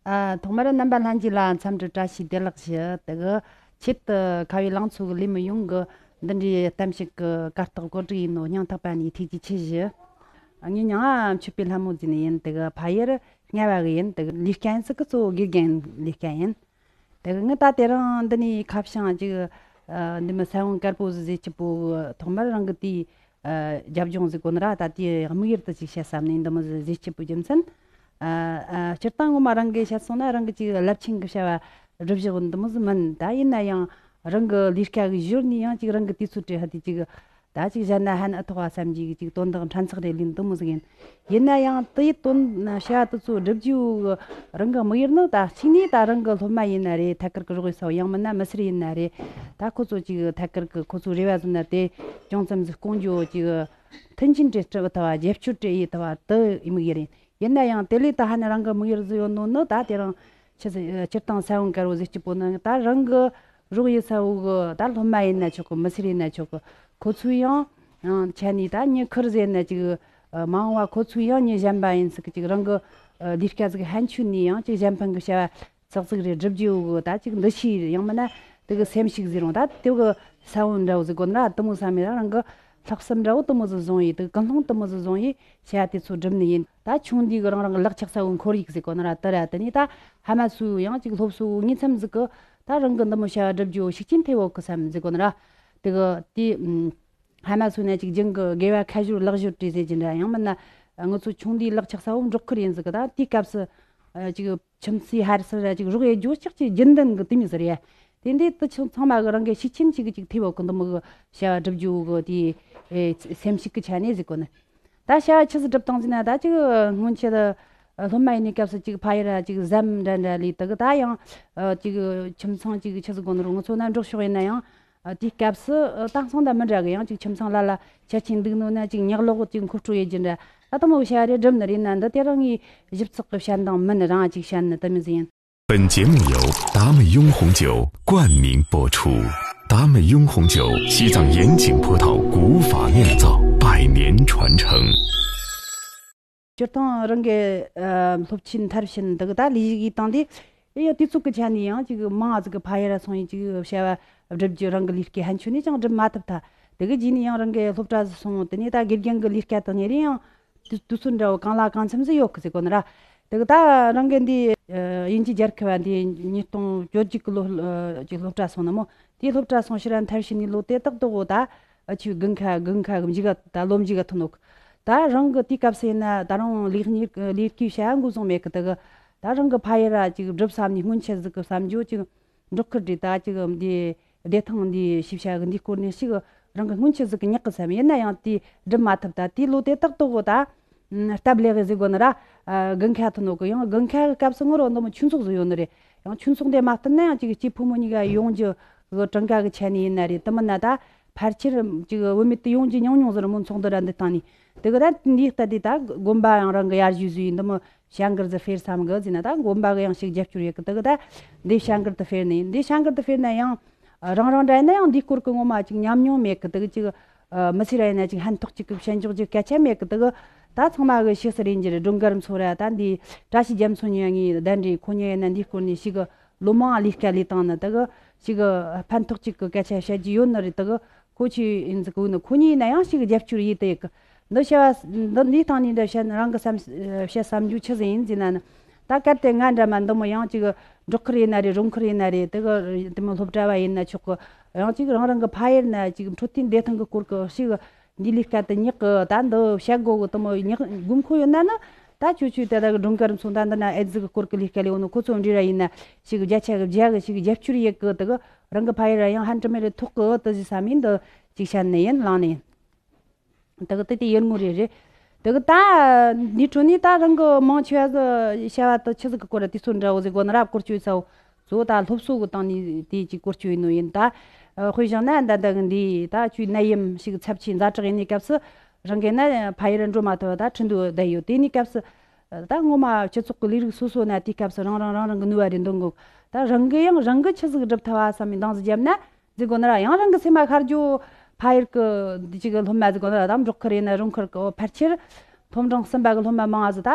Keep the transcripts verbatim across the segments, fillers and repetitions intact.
ཨ། ཐོག་མར་རྣམ་པ་ལྷན་རྒྱས་ལ་འཚམས་འདྲི་བཀྲ་ཤིས་བདེ་ལེགས་ཞུ། དེ་གི་ཆེད་དུ་ཁ་བའི་ལང་ཚོ་གི་ལས་མི་ཡོངས་ཀྱི་འདི་འདྲའི་གཏམ་བཤད་ཀྱི་གར་སྟེགས་གོ་སྒྲིག་ཡིན་ནོ་སྙིང་ཐག་པ་ནས་ཐུགས་རྗེ་ཆེ་ཞུ། ངའི་མྱིང་ང་མཆོད་པའི་ལྷ་མོ་ཟེར་ནི་ཡིན། དེ་གི་ཕ་ཡུལ་རྔ་བ་གི་ཡིན། དེ་གི་ལས་ཀ་ཡིན་ཟིག་གི་གཙོ་བོ་དགེ་རྒན་ལས་ཀ་ཡིན། དེ་གི་ངི་ད་དེ་རིང་འདི་ནས་ཁ་བྱང་ཅིག་འདི་མི་ས་བོན་དཀར་པོ་ཟིག་ཟེར་གྱི་པོ་གི་ཐོག་མར་རང་གི་དེའི་ཨ། རྒྱབ་ལྗོངས་ཟིག་གོ་ན་ར། ད་དེའི་དམིགས་ཡུལ་དུ་ཅིག་བཤད་བསམ་ནས་འདི་མོ་ཟིག་ཟེར་སྐྱིད་པོ་རྒྱུ་མཚན། ཨ། ཨ། སྤྱིར་བཏང་ངོ་མ་རང་གིས་བཤད་སོང་ན་རང་གི་ཅིག་རླབས་ཆེན་གྱི་བྱ་བ་སྒྲུབ་བཞག་འདི་མོ་ཟིག་མིན། ད་ཡིན་ན་ཡང་རང་གི་ལས་ཀ་གི་ཞོར་ནས་ཡང་ཅིག་རང་གི་དུས་ཚོད་བྲེལ་ཧ་དེ་ཅིག་ད་ཅིག་གཞན་ན་ཧན་ཨ་ཐོག་བ་བསམ་གྱི་ཅིག་དོན་དག་ཕྲན་ཚེགས་རེ་ལས་འདི་མོ་ཟིག་ཡིན། ཡིན་ན་ཡང་དེའི་དོན་བྱ་བ་དེ་ཚོ་སྒྲུབ་རྒྱུ་རང་གི་དམིགས་ཡུལ་ནི། ད་གཅིག་ནས་ད་རང་གི་སློབ་མ་ཡིན་ན་རེད། ཐད་ཀར་གི་རོགས་ཡོད་ས་བོ། ཡང་མིན་ན་མི་སེར་ཡིན་ན་རེད། ད་ཁོ་ཚོ་ཅིག་ཐད་ཀར་གི་ཁོ་ཚོའི་རེ་བ་བཟུང་ན་དེ་ཅུང་ཙམ་ཟིག་སྐོང་རྒྱུ་ཅིག་མཐུན་རྐྱེན་དེ་སྤྲད་ཐུབ་པ། རྒྱབ་སྐྱོར་དེ་ཡེད་ཐུབ་པ་དེ་དམིགས་ཡུལ་ཡིན། ཡིན་ན་ཡང་དེ་ལས་ད་ཧ་ནི་རང་གི་དམིགས་ཡུལ་ཟིག་ཡོད་ནོ་ནི། ད་དེ་རིང་ཆི་ཟིག་སྤྱིར་བཏང་ས་བོན་དཀར་པོ་ཟེར་གྱི་པོ་ནི་ད་རང་གི་རོགས་ཡོད་ས་བོ་གི་ད་སློབ་མ་ཡིན་ན་ཆོག་གི། མི་སེར་ཡིན་ན་ཆོག་གི། ཁོ་ཚོའི་ཡང་ཡང་ཆ་ནས་ད་མྱི་ཁུར་ཟེར་ན་ཅིག་མ་འོངས་པ་ཁོ་ཚོའི་ཡང་མྱི་གཞན་པ་ཡིན་ཟིག་གི་ཅིག་རང་གི་ལས་ཀ་ཟིག་ཕན་ཆོད་ནས་ཡང་ཅིག་གཞན་ཕན་གི་བྱ་བ་ཙག་ཙིག་རེ་སྒྲུབ་རྒྱུ་གི་ད་ཅིག་འདུ་ཤེས། ཡང་མིན་ན་དེ་གི་སེམས་ཤུགས་ཟེར་རུང་། ད་དེ་གི་ས་བོན་འདྲ་བོ་ཟིག་གོ་ན་ར། དེ་མོ་བསམ་ཡས་ར་རང་གི་ལྷག་བསམ་འདྲ་བོ་དེ་མོ་ཟིག་བཟུང་ཡས། དེ་གི་ཀུན་སློང་དེ་མོ་ཟིག་བཟུང་ཡས་བྱ་བ་དེ་ཚོ་སྒྲུབ་ནི་ཡིན། ད་ཆུང་དུས་གི་རང་རང་གི་ལག་ཆགས་ས་བོ་ཁོར་ཡུག་ཟིག་གོ་ན་ར། དེ་ར་དེ་ནས་ད་ཕ་མ་ཚོའི་ཡང་ཅིག་སློབ་གསོ་དངོས་མཚམས་ཟིག་གི་ད་རང་གི་འདི་མོ་བྱ་བ་སྒྲུབ་རྒྱུ་ཤུགས་རྐྱེན་ཐེབས་ཡོད་གི་བསམ་ཟིག་གོ་ན་ར། དེ་གི་དེ་ཕ་མ་ཚོ་ནས་ཅིག་རྒྱུན་གི་དགེ་བ་ཁ་ཞོར་ལག་ཞོར་དྲི་ཟེར་གྱིན་ར། ཡང་མིན་ན་ང་ཚོ་ཆུང་དུས་ལག་ཆགས་ས་བོ་མགྱོགས་ཁུར་ཡིན་ཟིག་གི། ད་དེའི་སྐབས་སུ་ཨ་ཅིག་ཁྱིམ་མཚེས་ཕར་ཚུར་ར་ཅིག་རོགས་ཡེད་རྒྱུ་ཅིག་ཅིག་རྒྱུན་ལྡན་གི་དེ་མོ་ཟིག་རེད། དེ་འདི་དེ་ཚང་མ་གི་རང་གི་ཤུགས་རྐྱེན་ཅིག་གི་ཅིག་ཐེབས་ཡོད་གི། འདི་མོ་གི་བྱ་བ་སྒྲུབ་རྒྱུ་གི་དེ་ཨེ་སེམས་ཤུགས་གི་ཆ་ནས་ཟེར་གོ་ནི། ད་བྱ་བ་ཆི་ཟིག་སྒྲུབ་བཏང་ཟེར་ན། ད་ཅིག་སྔོན་ཆད་སློབ་མ་ཡིན་ནི་སྐབས་སུ་ཅིག་ཕ་ཡུལ་ར་ཅིག་ཟམ་འདྲ་འདྲ་ལས། དེ་གི་ད་ཡང་ཨ་ཅིག་ཁྱིམ་ཚང་ཅིག་ཆི་ཟིག་གོ་ནི་རུང་། ང་ཚོ་ན་འབྲོག་ཕྱོགས་ཡིན་ན་ཡང་ཨ་དེའི་སྐབས་སུ་ཨ་དེང་སང་ད་མི་འདྲ་གི། ཡང་ཅིག་ཁྱིམ་ཚང་ལ་ལ་ཆ་ཆེན་འདུག་ནོ་ན་ཅིག་ཉག་ལོག་ཅིག་མཁོ་སྤྲོད་ཡེད་རྒྱུ་འདྲ། ད་དེ་མོ་བྱ་རེ་སྒྲུབ་ནི་རེད་ན། འདི་དེ་རིང་ངའི་ཞིབ་ཚགས་གི་བཤད་སྟངས་མིན། རང་ཅིག་བཤད་ནི་དེ་མོ་ཟིག་ཡིན། 本节目由达美雍红酒冠名播出。达美雍红酒，西藏盐井葡萄古法酿造，百年传承。 སྤྱིར་བཏང་རང་གི་ཨ་སློབ་ཆེན་མཐར་ཕྱིན་འདི་གི་ད་ལས་ཞུགས་ཡེད་སྟངས་དེ་ཡང་དུས་ཚོད་ཀྱི་ཆ་ནས་ཡང་ཅིག་མང་ཟིག་གི་ཕ་ཡུལ་ར་སོང་ཡས་ཅིག་བྱ་བ་སྒྲུབ་རྒྱུ་རང་གི་ལས་ཀ་ཕན་ཆོད་ནས་ཅང་སྒྲུབ་མ་ཐུབ་ཐལ། དེ་གི་རྗེས་ནས་ཡང་རང་གི་སློབ་གྲྭ་ཟིག་སོང་། དེ་ནས་ད་དགེ་རྒན་གི་ལས་ཀ་དང་གཉེར་ཡང་དུས་དུས་ཚོད་འདྲ་བོ་གང་ལ་གང་འཚམ་ཟིག་ཡོད་གི་ཟེར་གོ་ནི་ར། དེ་གི་ད་རང་གི་འདི་ཨ་དབྱིན་ཇི་རྒྱལ་ཁབ་བ་འདི་ཉིས་སྟོང་བཅོ་བརྒྱད་གི་ལོ་ཨ་ཅིག་སློབ་གྲྭ་སོང་ནི་མོ། དེའི་སློབ་གྲྭ་སོང་ཕྱིར་ར་མཐར་ཕྱིན་ནས་ལོ་དེ་དག་དག་གོ་ད་ཨ་ཆུ་དགུན་ཁ་དགུན་ཁ་གི་མཇུག་ག་ད་ལོ་མཇུག་ག་ཐོན་ནོ་གི། ད་རང་གི་དེའི་སྐབས་སུ་ཡིན་ན་ད་རུང་ལས་གཉེར་ལས་ཀའི་བྱ་བ་འགོ་བཟུང་མེད་གི། དེ་གི་ད་རང་གི་ཕ་ཡུལ་ར་ཅིག་སྒྲུབ་བསམ་ནས་སྔོན་ཆད་ཟིག་གི་བསམ་རྒྱུ་ཅིག་འབྲོག་ཁུལ་རེད། ད་ཅིག་འདི་བདེ་ཐང་འདི་ཞིབ་བྱ་གི་འདི་སྐོར་ནས་ཞིག་རང་གི་སྔོན་ཆད་ཟིག་གི་ཉག་གི་བསམ། ཡིན་ན་ཡང་དེ་སྒྲུབ་མ་ཐུབ། ད་དེའི་ལོ་དེ་དག་དག་གོ་ད་སྟབས་ལེགས་ཟེར་དགོས་ནི་ར། ཨ་དགུན་ཁ་ཐོན་ནོ་གི། ཡང་དགུན་ཁ་གི་སྐབས་སུ་ངོ་རོ་འདི་མོ་ཆུ་འཚོགས་ཟིག་ཡོད་ནི་རེད། ཡང་ཆུ་འཚོགས་འདི་མ་བསྟུན་ན་ཡང་ཅིག་སྐྱེས་ཕོ་མོ་གཉིས་ཀ་ཡོང་རྒྱུ་གི་གྲངས་ཀ་གི་ཆ་ནས་ཡིན་ན་རེད། དེ་མིན་ན་ད་ཕལ་ཆེར་ཅིག་བུད་མེད་དེ་ཡོང་རྒྱུ་ཉུང་ཉུང་ཟིག་རེད་མོ། འཚོགས་འདུ་ར་འདི་སྟེང་ནས། དེ་གི་ད་འདིའི་ལྟ་དེ་ད་དགོན་པ་ཡང་རང་གི་ཡར་ཞུ་ཟིག་ཡིན། འདི་མོ་བྱ་འགུལ་ཟིག་སྤེལ་བསམ་གི་ཟེར་ན། ད་དགོན་པ་གི་ཡང་ཞིག་རྒྱབ་སྐྱོར་ཡོད་གི། དེ་གི་ད་འདི་བྱ་འགུལ་དུ་སྤེལ་ནི་ཡིན། འདི་བྱ་འགུལ་དུ་སྤེལ་ན་ཡང་རང་རང་འདྲ་ཡིན་ན་ཡང་འདིའི་སྐོར་གི་ངོ་མ་ཅིག་ཉམས་མྱོང་མེད་གི། དེ་གི་ཅིག་ཨ་མི་སེར་ར་ཡིན་ན་ཅིག་ཕན་ཐོགས་ཅིག་གི་བྱེད་འཇོག་རྒྱུ་སྐད་ཆ་མེད་གི། དེ་གི་ད་ཚང་མ་གི་ཤེས་གསལ་ཡིན་རྒྱུ་རེད། སྒྲོལ་དཀར་མཚོ་ར་ད་འདི་བཀྲ་ཤིས་རྒྱ་མཚོ་གཉིས་ངའི་གདན་འདྲེན་ཁོ་གཉིས་ཡིན་ན་འདིའི་སྐོར་ནས་ཞིག་གི་ལོ་མང་ལས་ཀ་ལས་བཏང་ནི། དེ་གི་ཞིག་གི་ཕན་ཐོགས་ཅིག་གི་སྐད་ཆ་བཤད་རྒྱུ་ཡོད་ནི་རེད། དེ་གི་ཁོ་ཆོས་ཡིན་ཟིག་གི་ནི་ཁོ་གཉིས་ཡིན་ན་ཡང་ཞིག་རྒྱབ་སྐྱོར་ཡེད་དེ་ཡོད་གི། འདི་བྱ་བ་འདི་འདིའི་སྟེང་ནས་འདྲ་བཤད་ན་རང་གི་བསམ་བཤད་བསམ་རྒྱུ་ཆི་ཟིག་ཡིན་ཟེར་ན་ནི། ད་གལ་ཏེ་ང་འདྲ་མ་འདི་མོ་ཡང་ཅིག་འབྲོག་ཁུལ་ཡིན་ན་རེད། རོང་ཁུལ་ཡིན་ན་རེད། དེ་གི་དེ་མོ་སློབ་གྲྭ་བ་ཡིན་ན་ཆོག་གི། ཡང་ཅིག་རང་རང་གི་ཕ་ཡུལ་ན་ཅིག་འཕྲོད་བསྟེན་བདེ་ཐང་གི་སྐོར་གི་ཞིག་འདི་ལས་ཀ་དེ་ཉག་གི། ད་འདི་བྱ་དགོས་གི། དེ་མོ་ཉག་དགོས་མཁོ་ཡོད་ན་ནི་ད་ཆོས་ཆོས་དེ་ད་གི་སྒྲོལ་དཀར་མཚོ་ད་འདི་ན་ཨེ་ཙི་གི་སྐོར་གི་ལས་ཀ་ལས་འོ་ནི་ཁོ་ཚོ་འདྲི་ར་ཡིན་ན་ཞིག་བརྒྱ་ཆ་གི་བརྒྱ་གི་ཞིག་རྒྱབ་སྐྱོར་ཡེད་གི། དེ་གི་རང་གི་ཕ་ཡུལ་ར་ཡང་ཧན་དྲི་མེད་རེ་ཐོག་གི་དེ་ཟིག་བསམ་ཡིན། འདི་ཅིག་བཤད་ནི་ཡིན། ལངས་ནི་ཡིན། དེ་གི་དེ་དེ་ཡུལ་ངོ་རེ་རེད། དེ་གི་ད་འདི་ཁྲོད་ནས་ད་རང་གི་མང་ཆེ་བ་ཟིག་བྱ་བ་དེ་ཆི་ཟིག་གི་སྐོར་དུས་ཚོད་འདྲ་བོ་ཟིག་གོ་ན་ར་བཀོལ་སྤྱོད་ཚ་བོ་གཙོ་བོ་ད་སློབ་གསོ་གི་སྟེང་ནས་དེ་ཅིག་བཀོལ་སྤྱོད་ཡིན་ནོ་ཡིན། ད་དཔེ་བཞག་ན་ད་ལྟ་གི་འདི་ད་ཆུའི་ནད་ཡམས་ཞིག་ཚབས་ཆེ་ཛ་དྲག་ཡིན་ནི་སྐབས་སུ་རང་གི་ན་ཕ་ཡུལ་འགྲོ་མ་ཐུབ་པ་ད་ཁྲིན་ཏུའུ་བསྡད་ཡོད། དེ་ནི་སྐབས་སུ་ད་ངོ་མ་སྤྱི་ཚོགས་ཀྱི་ལས་རིགས་སོ་སོ་ན་དེའི་སྐབས་སུ་རང་རང་རང་རང་གི་ནུས་པ་རེ་འདོན་དགོས། ད་རང་གི་ཡང་རང་གི་ཆི་ཟིག་སྒྲུབ་ཐུབ་པ་བསམ་མི་འདང་ཟིག་བརྒྱབ་ན། ཟེར་གོ་ན་ར་ཡང་རང་གི་སེམས་མ་ཤར་རྒྱུ། ཕ་ཡུལ་གི་འདི་ཅིག་གི་སློབ་མ་ཟེར་གོ་ན་ར་དང་འབྲོག་ཁུལ་ཡིན་ན་རོང་ཁུལ་གི་ཕལ་ཆེར་ མཐོ་འབྲིང་གསུམ་པ་གི་སློབ་མ་མང་ང་ཟིག་ད་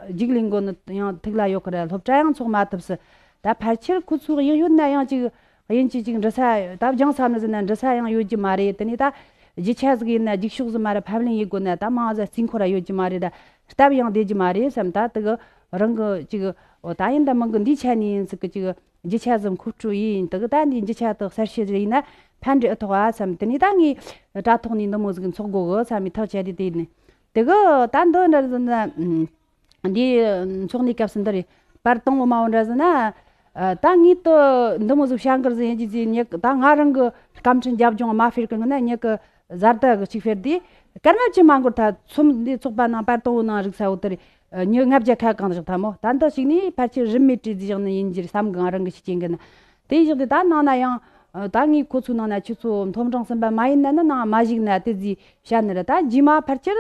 རྒྱུགས་ལེན་དགོས་ནི་ཡང་ཐུགས་ལ་ཡོད་གི་ར། སློབ་གྲྭ་ཡང་འཚོགས་མ་ཐུབ་སི། ད་ཕལ་ཆེར་ཁོ་ཚོ་གཡས་གཡོན་ན་ཡང་ཅིག་དབྱིན་ཇི་ཅིག་འབྲི་ས་ད་སྦྱངས་ས་ནི་ཟིན་ན་འབྲི་ས་ཡང་ཡོད་རྒྱུ་མ་རེད། དེ་ནས་ད་རྒྱུ་ཆ་ཟིག་ཡིན་ན་རྒྱུགས་ཤོག་ཟིག་མ་ར་ཕབ་ལེན་ཡེད་དགོས་ན་ད་མང་ང་ཟིག་རྩིས་འཁོར་ར་ཡོད་རྒྱུ་མ་རེད། ད་སྟབས་ཡང་བདེ་རྒྱུ་མ་རེད་བསམ། ད་དེ་གི་རང་གི་ཅིག་འོ་ད་ཡིན་ད་མིན་གི་འདིའི་ཆ་ནས་ཡིན་ཟིག་གི་ཅིག་རྒྱུ་ཆ་ཟིག་མཁོ་སྤྲོད་ཡིན། དེ་གི་ད་འདིའི་རྒྱུ་ཆ་དག་གསར་བཤད་ཡིན་ན་ཕན་འབྲས་ཨེ་ཐོགས་ཨ་བསམ། དེ་ནས་ད་ངས་དྲ་ཐོག་ནས་འདི་མོ་ཟིག་འཚོགས་དགོས་གི་བསམ་མི་ཐག་བཅད་དེ་དེ་ནས་དེ་གི་ད་འདི་འདྲ་ཟིག་ན། འདི་འཚོགས་ནས་སྐབས་སུ་འདི་རེད། པར་དང་པོ་མ་འོ་འདྲ་ཟིག་ན། ཨ། ད་ངས་དུ་འདི་མོ་ཟིག་བྱ་འགུལ་ཟིག་ཡིན་གྱི་ཟིག་ཉི་ད་ང་རང་གི་སྐམ་ཕྲན་རྒྱབ་ལྗོངས་མ་ཕེར་གི་ངི་ན་ཉི་གི་བཟའ་ཟླ་གི་ཅིག་ཕེར་དུས་སྐར་མ་གཅིག་མ་འགོར་ད་ཚོམ་འདི་ཚོགས་པ་ནང་པར་དང་པོ་ནང་རིག་ས་འོ་དེ་རེད། ཉི་ལྔ་བརྒྱ་ཁ་གང་བཞག་ཐལ་མོ། ད་འདི་ཞིག་ནས་ཕལ་ཆེར་རིན་མེད་བྲིས་ཟིག་བཞག་ནི་ཡིན་གྱི་རེད་བསམ་གི། ང་རང་གི་ཤེས་ཀྱིན་གི་ན། དེ་བཞག་དུས་ད་ནང་ན་ཡང་། ད་ངས་ཁོ་ཚོའི་ནང་ན་ཁྱེད་ཚོ་མཐོ་འབྲིང་གསུམ་པ་མ་ཡིན་ན་ནི་ནང་མ་ཞུགས་ན་དེ་ཟིག་བཤད་ནི་རེད། ད་རྗེས་མ་ཕལ་ཆེར་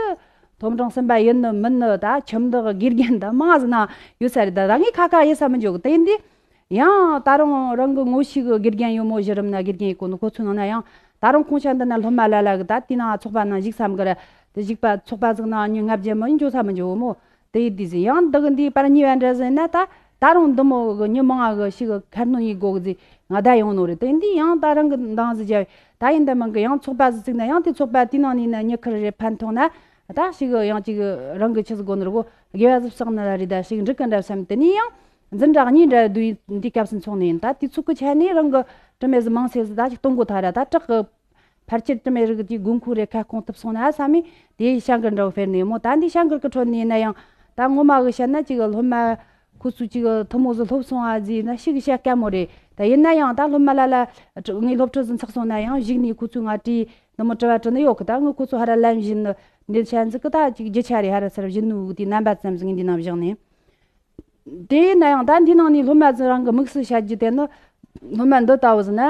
མཐོ་འབྲིང་གསུམ་པ་ཡིན་ནི་མིན་ནི་ད་ཁྱིམ་བདག་དགེ་རྒན་ད་མང་ཟིག་ན་ཡོད་ས་རེད། ད་ད་ངས་ཁ་ཁ་ཡེད་ས་མི་འཇོག་གི། དེ་ཡིན་དུས་ཡང་ད་རུང་རང་གི་ངོ་ཤེས་གི་དགེ་རྒན་ཡོད་མོ། གཞི་རིམ་ན་དགེ་རྒན་ཡེད་གོ་ནི་ཁོ་ཚོའི་ནང་ན་ཡང་ད་རུང་ཁོང་ཆ་འདི་ན་སློབ་མ་ལ་ལ་གི་ད་དེའི་ནང་ཚོགས་པ་ནང་ཞུགས་བསམ་གི་ར། དེ་ཞུགས་པ་ཚོགས་པ་ཟིག་ནང་ཉི་ལྔ་བརྒྱ་མི་ཡིན་འཇོག་ས་མི་འཇོག་མོ། དེ་ཡི་དུས་ཟིན་ཡང་འདི་གི་འདིའི་པར་གཉིས་པ་འདྲ་ཟིན་ན་ད་ད་རུང་འདི་མོ་གི་མྱི་མང་ང་གི་ཞིག་གི་ཁ་སྣོན་ཡེད་དགོ་གི་ཟིག་ང་ད་ཡོང་ནོ་རེད། དེ་འདི་ཡང་ད་རང་གི་འདང་ཟིག་བརྒྱབ་ད་ཡིན་ད་མིན་གི་ཡང་ཚོགས་པ་ཟིག་བཙུགས་ན་ཡང་དེ་ཚོགས་པ་དེའི་ནང་ནས་ན་མྱི་ཁེར་རེ་ཕན་ཐོགས་ན་ད་ཞིག་གི་ཡང་ཅིག་རང་གི་ཆི་ཟིག་དགོ་ནི་རེད་གོ། དགེ་བ་ཟིག་བསགས་ནི་ལ་རེད། ད་ཞིག་འགྲིག་གི་འདྲ་བསམ། དེ་ནས་ཡང་འཛིན་གྲྭ་གཉིས་འདྲ་དུས་འདི་སྐབས་སུ་འཚོགས་ནས་ཡིན། ད་དུས་ཚོད་གི་ཆ་ནས་རང་གི་དྲི་མེད་ཟིག་མང་སེ་ཟིག་ད་ཞིག་གཏོང་དགོ་ཐ་ར། ད་དྲག་གི་ཕལ་ཆེར་དྲི་མེད་རིགས་ཀྱི་དགོས་མཁོ་རེ་ཁ་སྐོང་ཐུབ་སོང་ན་བསམ་མི་དེའི་བྱ་འགུལ་འདྲ་བོ་ཕེར་ནས་མོ། ད་འདི་བྱ་འགུལ་གི་ཁྲོད་ནས་ཡིན་ན་ཡང་ད་ངོ་མ་གི་བཤད་ན་ཅིག་སློབ་མ་ཁོ་ཚོ་ཅིག་ཐུན་མོང་ཟིག་སློབ་སོང་ཨ་ཟིག་ན་ཞིག་བཤད་དཀའ་མོ་རེད། ད་ཡིན་ན་ཡང་ད་སློབ་མ་ལ་ལ་ངའི་སློབ་ཁྲིད་ཟིག་ཚགས་སོང་ན་ཡང་གཞུག་ནས་ཁོ་ཚོས་ང་དྲིས་འདི་མོ་དྲི་བ་དྲི་ནི་ཡོད་གི། ད་ངས་ཁོ་ཚོ་ཧ་ར་ལན་བཞིན་ནི་འདི་བཤད་ཟིག་གི་ད་ཅིག་རྒྱུ་ཆ་རེ་ཧ་ར་སར་བཞིན་ནུ་དེའི་རྣམ་པ་ཙམ་ཟིག་ངས་འདི་ནང་བཞག་ནས། དེ་ཡིན་ན་ཡང་ད་འདི་ནང་ནས་སློབ་མ་ཚོ་རང་གི་དམིགས་སུ་བྱ་རྒྱུ་དེ་ནི་སློབ་མ་འདི་ལྟ་བུ་ཟིག་ན།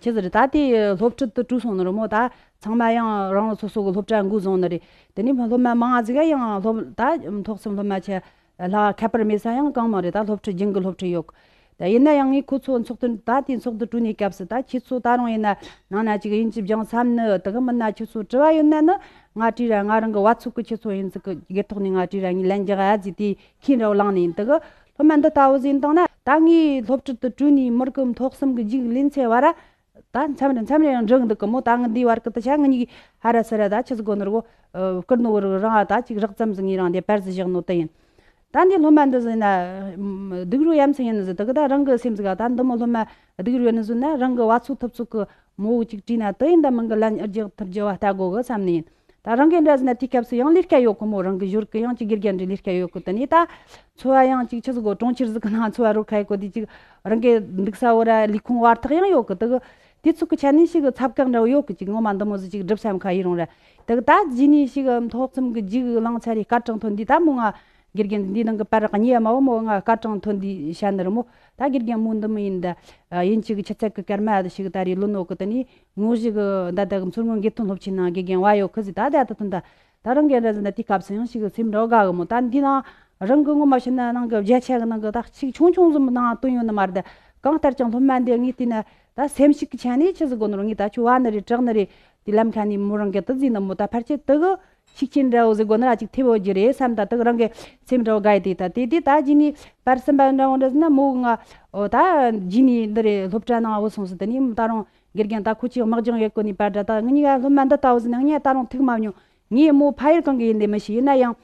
ཆི་ཟིག་རེད། ད་དེ་སློབ་ཁྲིད་དུ་བྲོས་སོང་ནི་རེད་མོ། ད་ཚང་མ་ཡང་རང་རང་སོ་སོ་གི་སློབ་གྲྭ་འགོ་བཟུང་ནི་རེད། དེ་ནས་སློབ་མ་མང་ང་ཟིག་ཡང་སློབ་ད་མཐོ་གསུམ་སློབ་མ་ཆེ་ལྷག་ཁྱད་པར་མེད་ས་ཡང་གང་མང་རེད། ད་སློབ་ཁྲིད་རྒྱུན་གི་སློབ་ཁྲིད་ཡོད་གི། ད་ཡིན་ན་ཡང་ངས་ཁོ་ཚོ་འཚོགས་དུ་ད་དེ་འཚོགས་དུ་བྲོས་ནས་སྐབས་སུ་ད་ཁྱེད་ཚོ་ད་རུང་ཡིན་ན་ནང་ན་ཅིག་དབྱིན་ཇི་སྦྱངས་བསམ་ནི་དེ་གི་མིན་ན་ཁྱེད་ཚོ་དྲི་བ་ཡོད་ན་ནི་ང་དྲིས་ར། ང་རང་གི་བ་ཚོད་གི་ཁྱེད་ཚོ་ཡིན་ཟིག་གི་སྒེར་ཐོག་ནས་ང་དྲིས་ར། ངས་ལན་རྒྱག་ཨ་ཟིག་དེ་ཁྱེད་འདྲ་བོ་ལངས་ནས་ཡིན། དེ་གི་སློབ་མ་འདི་ལྟ་བུ་ཟིག་ཡིན་བཏང་ན་ད་ངས་སློབ་ཁྲིད་དུ་བྲོས་ནས་མི་རིགས་མཐོ་གསུམ་གི་རྒྱུགས་ལེན་ཚེ་བ་ར། ད་མཚམས་རེ་མཚམས་རེ་ཡང་འགྲིག་འདུག་གི་མོ། ད་ངི་འདིའི་བར་གི་དུ་ཆ་ངི་གཉིས་ཀྱི་ཧ་ར་སི་ར་ད་ཆི་ཟིག་གོ་ནོ་ར་གོ། ཨ། བསྐུར་ནོ་ར་རང་ཨ་ད་ཅིག་རགས་ཙམ་ཟིག་ངས་རང་དེ་པར་ཟིག་བཞག་ནོ་དེ་ཡིན། ད་འདི་སློབ་མ་འདི་ཟིག་ཡིན་ན་སྡུག་རུས་ཡ་མཚན་ཡིན་ནི་ཟིག་དེ་གི་ད་རང་གི་སེམས་ཟིག་ག་ད་འདི་མོ་སློབ་མ་སྡུག་རུས་ཡིན་ནི་ཟིག་ན་རང་གི་བ་ཚོད་ཐུབ་ཚོད་གི་མོ་བོ་ཅིག་བྲིས་ན་དེ་ཡིན་ད་མིན་གི་ལན་ཨེ་རྒྱག་ཐུབ་རྒྱུ་བ་ལྟ་དགོ་གི་བསམ་ནི་ཡིན། ད་རང་གི་འདྲ་ཟིག་ན་དེའི་སྐབས་སུ་ཡང་ལས་ཀ་ཡོད་གི་མོ། རང་གི་ཞོར་གི་ཡང་ཅིག་དགེ་རྒན་འདྲའི་ལས་ཀ་ཡོད་གི། དེ་ནས་ད་འཚོ་བ་ཡང་ཅིག་ཆི་ཟིག་གོ། གྲོང་ཁྱེར་ཟིག་གི་ནང་འཚོ་བ་རོལ་ཁ་ཡོད་གོ། དེ་ཅིག་རང་གི་འདུག་ས་བོ་ར་ལས་ཁུངས་བར་ཐག་ཡང་ཡོད་གི། དེ་གི་དུས་ཚོད་ཀྱི་ཆ་ནས་ཞིག་ཚབ་ཁག་འདྲ་བོ་ཡོད་གི། ཅིག་ངོ་མ་འདི་མོ་ཟིག་ཅིག་སྒྲུབ་བསམ་ཁ་ཡི་རུང་ར། དེ་གི་ད་རྗེས་ནས་ཞིག་མཐོ་གསུམ་གི་རྒྱུགས་བླངས་ཚར་རེ་སྐར་གྲངས་ཐོན་དུས་ད་མོ་ང་དགེ་རྒན་འདིའི་ནང་གི་པར་རག་ཉེ་མ་བོ་མོ་ང་སྐར་གྲངས་ཐོན་དུས་བཤད་ནི་རེད་མོ། ད་དགེ་རྒན་མོ་འདི་མོ་ཡིན་ད། ཡིན་གཅིག་གི་ཆུ་ཚད་གི་སྐར་མ་ཞིག་ད་རེ་ལོན་ནོ་གི། དེ་ནས་ངོ་ཞིག་གི་ད་ལྟ་གི་མཚོ་སྔོན་དགེ་ཐོན་སློབ་ཆེན་ནང་དགེ་རྒན་བ་ཡོད་གི་ཟིག་ད་ད་ད་ཐོན་ད། ད་རང་གི་འདྲ་ཟིག་ན་དེའི་སྐབས་སུ་ཡང་ཞིག་སེམས་འདྲ་དགའ་གི་མོ། ད་འདི་ནང་རང་གི་ངོ་མ་བཤད་ན་ནང་གི་བརྒྱ་ཆ་གི་ནང་གི་ད་ཅིག་ཆུང་ཆུང་ཟིག་ནང་བཏོན་ཡོད་ནི་མ་རེད། ད་གང་ལྟར་ཀྱང་སློབ་མ་འདི་ངས་བལྟས་ན་ད་སེམས་ཤུགས་ཀྱི་ཆ་ནས་ཆི་ཟིག་དགོ་ནི་རུང་ངས་ད་ཁྱོད་བ་ནི་རེད་དྲག་ནི་རེད། དེ་ལམ་ཁ་ནས་མོ་རང་གི་དུ་ཟིག་ནི་མོ་ད་ཕལ་ཆེར་དུ་གི་ཤུགས་རྐྱེན་འདྲ་བོ་ཟིག་དགོ་ན་ར་ཅིག་ཐེབས་ཡོད་རྒྱུ་རེད་བསམ། ད་དུ་རང་གི་སེམས་འདྲ་བོ་དགའ་ཡི་དེ་ད་དེ་དེ་ད་རྗེས་ནས་པར་གསུམ་པ་འདྲ་བོ་འདྲ་ཟིག་ན་མོ་ང་ཨོ་ད་རྗེས་ནས་འདི་རེད་སློབ་གྲྭ་ནང་བུད་སོང་ཟིག་དེ་ནས་ད་རུང་དགེ་རྒན་ད་ཁོ་ཅིག་དམག་སྦྱོང་ཡེད་གོ་ནས་པར་འདྲ་ད་ངེད་གཉིས་ཀ་སློབ་མ་འདི་ལྟ་བུ་ཟིག་ན་ངས་ད་རུང་ཐུག་མ་མྱོང་། ངས་མོ་ཕ་ཡུལ་གང་གི་ཡིན་དེ་མི་ཤེས། ཡིན་ན་ཡང་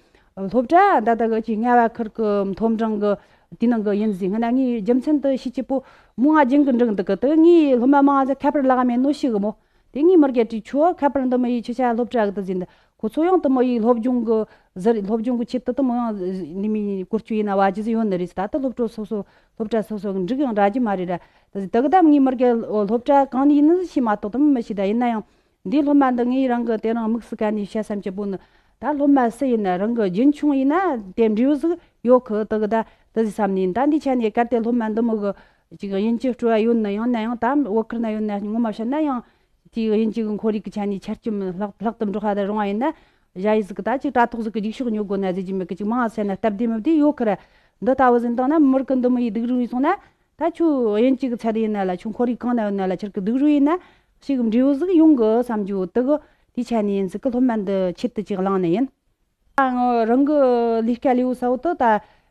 སློབ་གྲྭ་ད་ད་གི་ཅིག་རྔ་བ་ཁུལ་གི་མཐོ་འབྲིང་གི་དེ་ནང་གི་ཡིན་ཟིག་ཧི་ན་ངས་རྒྱུ་མཚན་དུ་ཤེས་ཀྱི་པོ་མོ་ང་རྒྱུན་གི་འགྲིག་འདུག་གི། དུ་ངས་སློབ་མ་མང་ང་ཟིག་ཁ་པར་ལག་མེད་ནོ་ཤེས་གི་མོ། དེ་ངས་མི་རྒན་དྲིས་ཆོ་ཁ་པར་འདི་མི་ཡི་ཆུ་ཆ་སློབ་གྲྭ་གི་དུ་ཟིན་འདི། ཁོ་ཚོ་ཡང་དུ་མོ་ཡི་སློབ་སྦྱོང་གི་ཟུར་སློབ་སྦྱོང་གི་ཆེད་དུ་དུ་མོ་ཡང་ནི་མི་བཀོལ་སྤྱོད་ཡིན་ན་བ་ཇི་ཟིག་ཡོད་ནི་རེད། ད་ལྟ་སློབ་གྲྭ་སོ་སོ་སློབ་གྲྭ་སོ་སོ་གི་འགྲིག་ཡང་འདྲ་རྒྱུ་མ་རེད་ར། ད་ཟིག་དུ་གི་ད་ངའི་མི་རྒན་སློབ་གྲྭ་གང་ནས་ཡིན་ནི་ཤེས་མ་གཏོགས་དུ་མི་མི་ཤེས། ད་ཡིན་ན་ཡང་འདིའི་སློབ་མ་འདི་ངའི་རང་གི་དེ་རང་དམིགས་སུ་བཀར་ནས་བཤད་བསམ་གྱི་པོ་ནི། ད་སློབ་མ་སུ་ཡིན་ན་རང་གི་རྒྱུན་ཆུང་ཡིན་ན་དེ་འབྲས་བུ་ཟིག་ཡོད་གི། དུ་གི་ད་དུ་ཟིག་བསམ་ནས་ད་འདི་ཆ་ནས་གལ་ཏེ་སློབ་མ་འདི་མོ་གི་ཅིག་དབྱིན་ཇི་སྤྲོ་བ་ཡོད་ན་ཡང་ན་ཡང་ད་བོད་ཁུལ་ན་ཡོད་ན་ངོ་མ་བཤད་ན་ཡང་། དེའི་དབྱིན་ཇི་གི་ཁོར་ཡུག་གི་ཆ་ནས་ཆ་རྐྱེན་ལྷག་ལྷག་ཏུ་འགྲོ་ཧ་ད་རུང་བ་ཡིན་ན། གཞན་ཡིན་ཟིག་གི་ད་ཅིག་དྲ་ཐོག་ཟིག་གི་རྒྱུགས་ཤོག་ཉོ་དགོས་ན་ཟེར་གྱི་མེད་གི། ཅིག་མང་ཟེར་ན་སྟབས་བདེ་མི་བདེ་ཡོད་ཁི་ར། འདི་ལྟ་བུ་ཟིག་བཏང་ན་མི་རྒན་འདི་མོ་ཡི་སྡུག་རུས་སོང་ན། ད་ཁྱོད་དབྱིན་ཇི་གི་ཚད་ཡིན་ན་ལ་ཁྱོད་ཁོར་ཡུག་གང་ན་ཡོད་ན་ལ་ཁྱེད་ཀྱི་སྡུག་རུས་ཡིན་ན་ཞིག་གི་འབྲས་བུ་ཟིག་ཡོང་གི་བསམ་རྒྱུ་དེ་གི་དེའི་ཆ་ནས་ཡིན་ཟིག་གི་སློབ་མ་འདི་ཆེད་དུ་ཅིག་བླངས་ནི་ཡིན། ད་རང་གི་ལས་ཀ་ལས་བོ་ས་བོ་དུ་ད་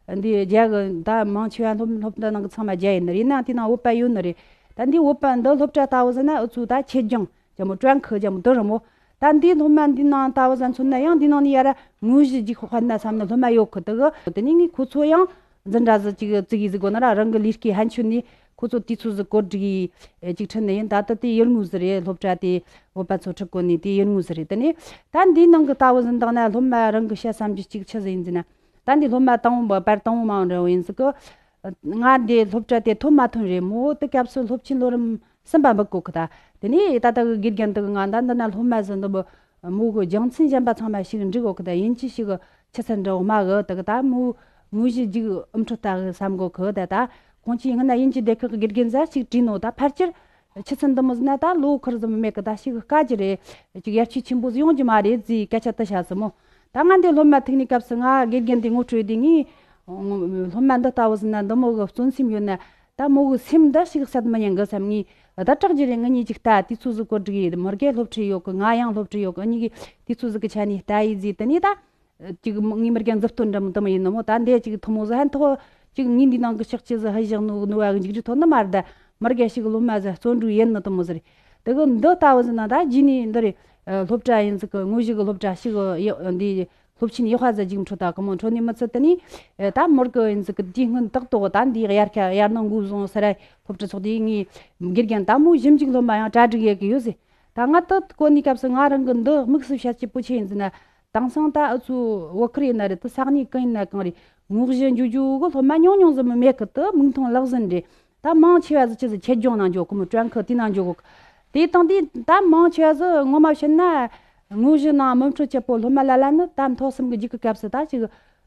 འདི་རྒྱ་གི་ད་མང་ཆེ་བ་སློབ་སློབ་གྲྭ་ནང་གི་ཚང་མ་རྒྱ་ཡིན་ནི་རེད། ཡིན་ནའང་དེ་ནང་བོད་པ་ཡོད་ནི་རེད། ད་འདི་བོད་པ་འདི་སློབ་གྲྭ་ལྟ་བུ་ཟིན་ན་ཨུ་ཚུགས་ད་ཆེད་སྦྱོང་ཅམ་མོ་ཀྲན་ཁི་ཅམ་མོ་དུ་རུ་མོ། ད་འདི་སློབ་མ་འདི་ནང་ལྟ་བུ་ཟིན་མཚོན་ན་ཡང་འདི་ནང་ནས་ཡ་ར་དངོས་གཞི་ཅིག་དཔེར་ན་བསམ་ན་སློབ་མ་ཡོད་གི། དུ་གི་དེ་ནས་ངས་ཁོ་ཚོ་ཡང་འཛིན་གྲྭ་ཟིག་ཅིག་བཙུགས་ཡིན་ཟིག་གོ་ན་ར་རང་གི་ལས་ཀའི་ཧན་ཆུ་ནས་ཁོ་ཚོ་དུས་ཚོད་ཟིག་གོ་སྒྲིག་ཡིས་ཅིག་ཁྲིད་ནི་ཡིན། ད་ལྟ་དེ་ཡུལ་དངོས་ཟིག་རེད། སློབ་གྲྭ་དེ་བོད་པ་ཚོ་ཁྲིད་གོ་ནས་དེ་ཡུལ་དངོས་ཟིག་རེད། དེ་ནས་ད་འདི་ནང་གི་ལྟ་བུ་ཟིན་བཏང་ན་སློབ་མ་རང་གི་བཤད་བསམ་རྒྱུ་གཅིག་ཆི་ཟིག་ཡིན་ཟེར་ན། ད་འདི་སློབ་མ་དང་པོ་པར་དང་པོ་མང་འདྲ་བོ་ཡིན་ཟིག་གི། ང་འདི་སློབ་གྲྭ་དེ་ཐོན་མ་ཐོན་རེད་མོ། དེ་སྐབས་སུ་སློབ་ཆེན་ལོ་རིམ་གསུམ་པ་འབུད་གོ་གི། ད་དེ་ནས་ད་ལྟ་གི་དགེ་རྒན་དེ་གི་ང་ད་འདི་ན་སློབ་མ་ཟིན་འདི་མོ་མོ་གི་རྒྱུ་མཚན་གཞན་པ་ཚང་མ་ཞིག་འགྲིག་གོ་གི། ད་ཡིན་གཅིག་ཞིག་གི་ཆུ་ཚན་འདྲ་བོ་མ་གི་དེ་གི་ད་མོ་དངོས་གཞི་རྒྱུགས་ཨུམ་ཁྲོད་ལྟ་གི་བསམ་གོ་གི། ད་ད་ཁོང་ཆི་སྔ་ན་ཡིན་གཅིག་དེ་ཁག་གི་དགེ་རྒན་ཟ་ཞིག་བྲིས་ནོ། ད་ཕལ་ཆེར་ཆུ་ཚན་འདི་མོ་ཟིན་ན་ད་ལོ་ཁར་ཟིན་མེད་གི། ད་ཞིག་དཀའ་རྒྱུ་རེད། ཅིག་ཡར་རྒྱས་ཆེན་པོ་ཟིག་ཡོང་རྒྱུ་མ་རེད་ཟིག་སྐད་ཆ་དུ་བཤད་སོང་མོ། ད་ང་འདི་སློབ་མ་ཐུག་ནས་སྐབས་སུ་ང་དགེ་རྒན་འདི་ངོ་སྤྲོད་དུས་ངས་སློབ་མ་འདི་ལྟ་བུ་ཟིན་ན་འདི་མོ་གི་བརྩོན་སེམས་ཡོད་ན། ད་མོ་གི་སེམས་འདི་ཞིག་གསད་མི་ཉན་གི་བསམ། ངས་ད་སྐྲག་རྒྱུ་རེད། ང་གཉིས་ཅིག་ལྟ་དུས་ཚོད་ཟིག་གོ་སྒྲིག་ཡིས། མོར་གེ་སློབ་ཁྲིད་ཡོད་གི། ང་ཡང་སློབ་ཁྲིད་ཡོད་གི། གཉིས་ཀྱི་དུས་ཚོད་ཟིག་གི་ཆ་ནས་ལྟ་ཡིས་ཟིག་དེ་ནས་ད་ཅིག་ངའི་མི་རྒན་མཛུབ་སྟོན་འདྲ་མོ་དུ་མོ་ཡིན་ནོ་མོ། ད་འདི་ཅིག་ཐུ་མོ་ཟིག་ཧན་ཐོ་ཅིག་ངའི་འདི་ནང་གི་ཤག་ཅི་ཟིག་ཧ་བཞག་ནོ་ནོ་བ་གི་འཇིགས་རི་ཐོན་ནི་མ་རེད། ད་མོར་གེ་ཞིག་སློབ་མ་ཟིག་བརྩོན་འགྲུས་ཡིན་ནི་དུ་མོ་ཟིག་རེད། དེ་གི་འདི་ལྟ་བུ་ཟིན་ན་ད་རྗེས་ནས་འདི་རེད། སློབ་གྲྭ་ཡིན་ཟིག་གི། དངོས་གཞི་གི་སློབ་གྲྭ་ཞིག་ཡོད་འདི། སློབ་ཆེན་ཡག་པ་ཟིག་ཅིག་འཕྲོད་ད་གི་མོ། འཕྲོད་ནས་མི་ཚད་དེ་ནས་ད་མོར་གི་ཡིན་ཟིག་གི་དེའི་སྔོན་ཏག་ཏག་ད་འདི་དབྱར་ཁ་དབྱར་གནང་འགོ་བཟུང་ས་ར་སློབ་གྲྭ་ཚོགས་དེ་ངའི་དགེ་རྒན་ད་མོ་ཞིབ་འཇུག་སློབ་མ་ཡང་གྲ་སྒྲིག་ཡེ་གི་ཡོད་ཟིག་ད་ང་ད་གོ་ནི་སྐབས་སུ་ང་རང་གི་འདི་དམིགས་སུ་བཤད་ཀྱི་པོ་ཆེ་ཡིན་ཟིན་ན། དེང་སང་ད་ཨུ་ཚོ་བོད་ཁུལ་ཡིན་ན་རེད། ད་ས་གནས་གང་ཡིན་ན་གང་རེད། དངོས་གཞི་འཇུ་རྒྱུ་གི་སློབ་མ་ཉུང་ཉུང་ཟིག་མི་མེད་གི། ད་མིག་མཐོང་ལག་ཟིན་རེད། ད་མང་ཆེ་བ་ཟིག་ཅི་ཟིག་ཆེད་སྦྱོང་ནང་འཇོག་གི་མོ། ཀྲན་ཁི་དེ་ནང་འཇོག་གི། དེ་དང་དེ་ད་མང་ཆེ་བ་ཟིག་ངོ་མ་བཤད་ན་དངོས་གཞི་ནང་མི་འཕྲོད་ཆེ་པོ་སློབ་མ་ལ་ལ་ནི་ད་མཐོ་གསུམ་གི་རྒྱུགས་ཀྱི་སྐབས་སུ་ད་ཅིག་